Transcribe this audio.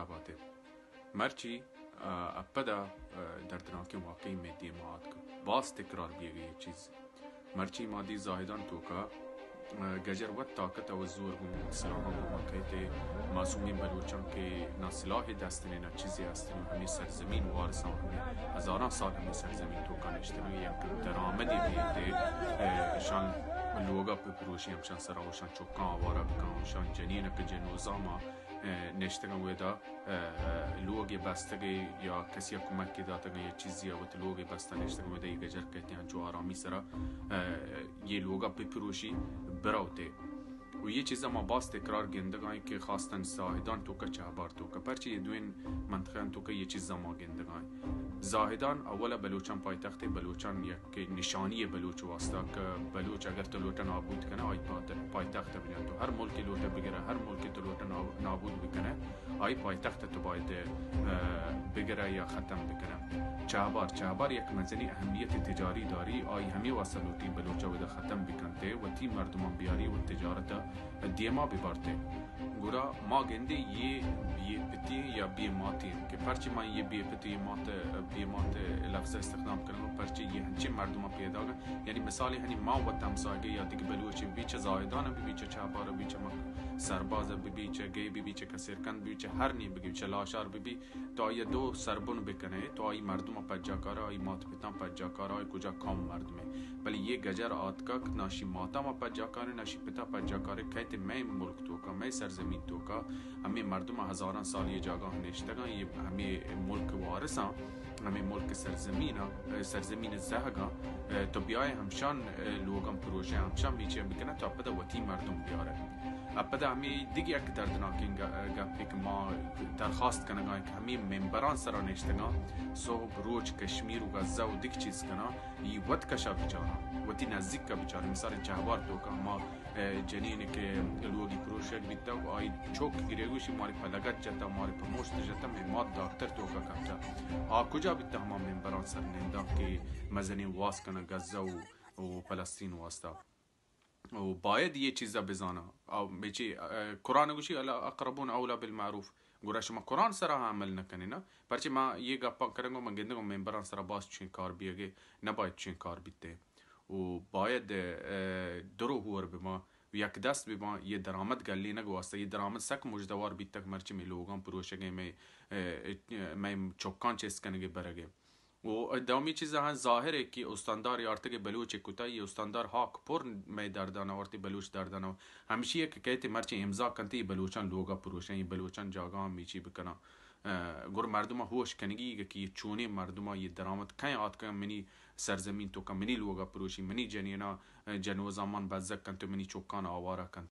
آباد ء۔ مرچی، آ، ء پدا، آ، دردناکیں واقعی مئے دیما آتک۔ باز تکرار بیگ ء اے چیز۔ مرچی ما دی زاہدان توکا، آ، گجر وت طاقت ء وت زور گوں سلاحاں گوما کئیت ء معصومیں بلوچاں کہ نہ سلاحے دست ء نہ چیزے است ء ہمے سرزمین وارساں ہمے ہزاراں سال ہمے سرزمین توکا نشتگ انت، یک درآمدے بیت ء، آ، اشان لوگا بپروشی، ہمشان سرا اشان چکاں آوارہ بکن، اشان جنین کہ جنوزاما، آ، نشتگاں ودا، آ، لوگے بستگے یا کسی ء کمکے داتگاں یا چیزے ء وت لوگے بستہ نشتگاں ودا اے گجر کئیت انچو آرامی سرا، آ، اے لوگا بپروشی بروتے۔ و اے چیزا ما باز تکرار گندگائیں کہ خاصتاً زاہدان توکا چہبار توکا، پرچہ اے دوئیں منطقہاں توکا اے چیزا ما گندگائیں۔ زاہدان اولا بلوچاں پایتخت، بلوچاں یک نشانی بلوچ واسطہ کہ بلوچ اگر تو لوٹا نابود کنہ، آئی پات-، پایتخت بجن۔ تو ہر ملک لوٹا بگرہ، ہر ملک تو لوٹا نا-، نابود بکنہ، آئی پایتخت تو باید، آ، بگرہ یا ختم بکنہ۔ چہبار، چہبار یک مزنی اہمیت تجاری داری، آئی ہمے واسطہ لوٹی بلوچا ودا ختم بکنتے، وتی مردمان بیاری و تجارت دیما ببرتے۔ گڑا ما گندے اے بے پتی یا بے ماتی کہ پرچہ ما اے بے پتی مات، بے مات لفظ استخدام کنگا، پرچہ اے ہنچیں مردماں پیداگاں، یعنی مثال ہنی ما وت ہمساہگے یا دگہ بلوچے بی چہ زاہدان بی، بی چہ چہبار بی، چہ مک-، سرباز بی، بی چہ گئے بی، بی چہ کسیرکند بی، چہ ہر نی بگی، چہ لاشار بی، بی، تو آئی دو سربن بکنے، تو آئی مردم پجا کارا، آئی مات پتاں پجا کارا، آئی کجا قوم مردمے۔ بلے اے گجر آتکگ، ناشی ماتاں ما پجا کارے، ناشی پتا پجا کارے، کئیت مئے ملک توکا، مئے سرزمین توکا، ہمے مردم ہزاراں سال اے جاگہ نشتگاں، اے ہمے ملک وارثاں، ہمے ملک سرزمین، سرزمین زہگاں، تو بیائے ہمشان لوگاں پروشے، ہمشان میچے بکنے، تو پدا وتی مردم بیارے۔ ء پدا ہمے دگہ یک دردناکیں گ-، گپے کہ ما درخواست کنگا ایں کہ ہمے ممبران سرا نشتگاں، صبح روچ کشمیر و غزہ و دگہ چیز کناں، ای وت کشا بچاراں، وتی نزیک کا بچاریں۔ مثال چہبار توکا ہما، اے، جنین کہ لوگی پروشگ بیتا و آئی چوک گریگوشی ماری پہ لگت جتا، ماری پہ مشت جتا، مئے مات داکتر توکا کپتا۔ آ کجا بیتا؟ ہما ممبران سر ننداں کہ مزنیں واس کناں غزہ و، و فلسطین واسطہ۔ و باید اے چیزا بزاناں۔ او میچی، اه، قرآن گوشی، "الاقربون اولی بالمعروف"، گڑا شما قرآن سرا عمل نہ کنے نا؟ پرچہ ما اے گپاں کرنگو، من گندگو ممبران سرا باز چین کار بیگے، نہ باید چین کار بیتے۔ و باید، اه، درو ہور بباں، یک دست بباں، اے درآمد گلینگ واسطہ، اے درآمد سک مجدوار بیتگ، مرچی مئے لوگاں پروشگے، مئے، اه، مئے چکاں چست کنگے برگے۔ و دومی چیز ہاں ظاہر ہے کہ استاندار آرتگ بلوچ کتا، اے استاندار ہاک پر مئے دردان آورتی، بلوچ دردان آورت۔ ہمشی ہے کہ کہتے مرچی امضا کنتے، اے بلوچان لوگا پروشن، اے بلوچان جاگاں میچی بکناں۔ اه، گر مردم ہوش کنگی کہ اے چونیں مردم اے درآمد کئے آتکن منی سرزمین توکا، منی لوگا پروشی، منی جنینا، اه، جنوزامان بزگ کنت و منی چکان آوارہ کنت۔